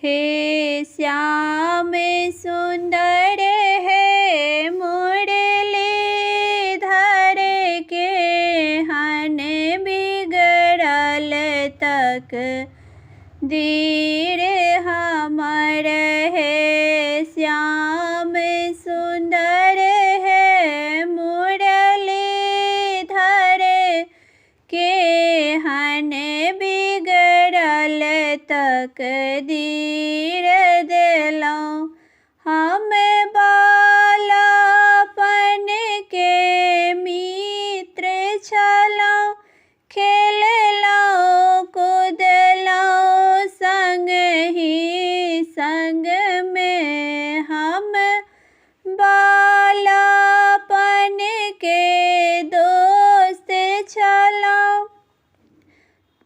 हे श्याम सुन्दर हे मुरली धर के हन बिगड़ल तक दीर हमर। हे श्याम सुन्दर हे मुरली धर के हन बिगड़ल तक दीर देलहुँ। हम बालापन के मित्र छलहुँ, खेललहुँ कूदलहुँ संग ही संगमे। हम बालापन के दोस्त छलहुँ,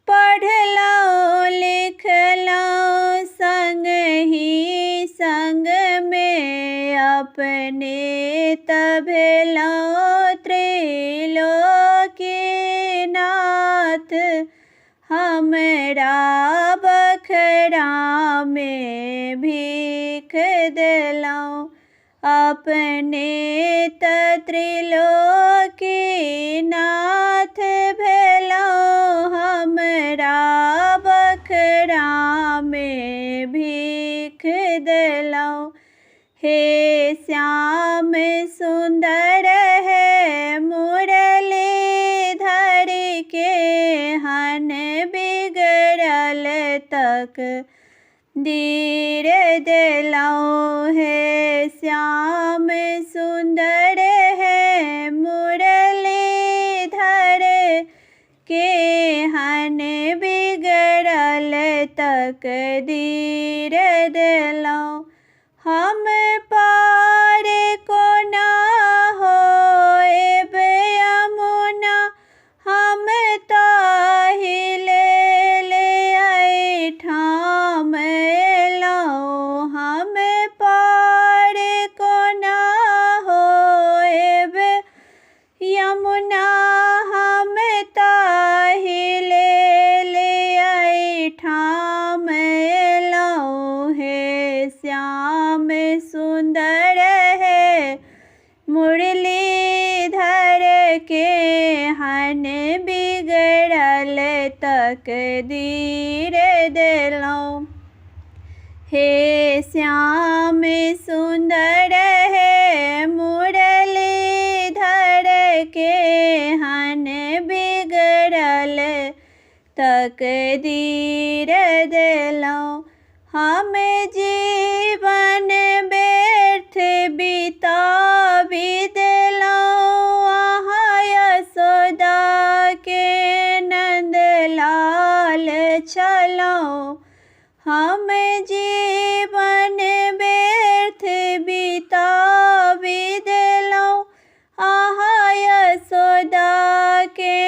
पढ़लहुँ लिखलहुँ संग ही संगमे। अपने तऽ भेलहुँ त्रिलोकीनाथ, हमरा बखरामे भीख देलहुँ। अपने तऽ त्रिलोकीनाथ भेलहुँ, हमरा बखरामे भीख देलहुँ। हे श्याम सुन्दर हे मुरली धर के हन बिगड़ल तक दीर देलहुँ। हे श्याम सुन्दर हे मुरली धर के हन बिगड़ल तक दीर देलहुँ। हम पार कोना होएब यमुना, हम ताहि लेल एहिठाम अयलहुँ। हम पार कोना होएब यमुना, हम ताहि लेल एहिठाम अयलहुँ। हे श्याम सुन्दर हे मुरली धर के हन बिगड़ल तक दीर देलहुँ। हे श्याम सुन्दर हे मुरली धर के हन बिगड़ल तक दीर देलहुँ। हम जीवन व्यर्थ बिताबी देलहुँ, अहाँ यशोदाके नन्दलाल छलहुँ। हम जीवन व्यर्थ बिताबी देलहुँ, अहाँ यशोदाके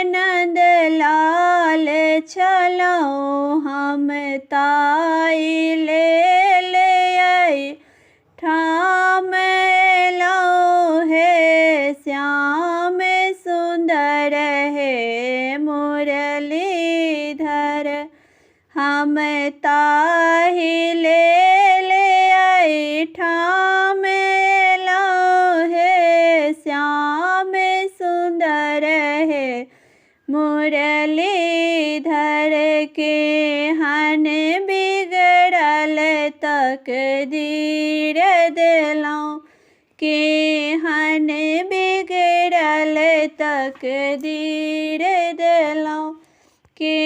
नन्दलाल छलहुँ। हम ताहि लेल एहिठाम अयलहुँ। हे श्याम सुन्दर हे मुरलीधर, हम ताहि लेल एहिठाम अयलहुँ। हे श्याम सुन्दर हे मुरलीधर के हन बिगड़ल तक दीर देलहुँ। के हन बिगड़ल तक दीर देलहुँ। के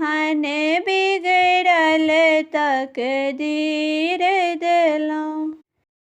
हन बिगड़ल तक दीर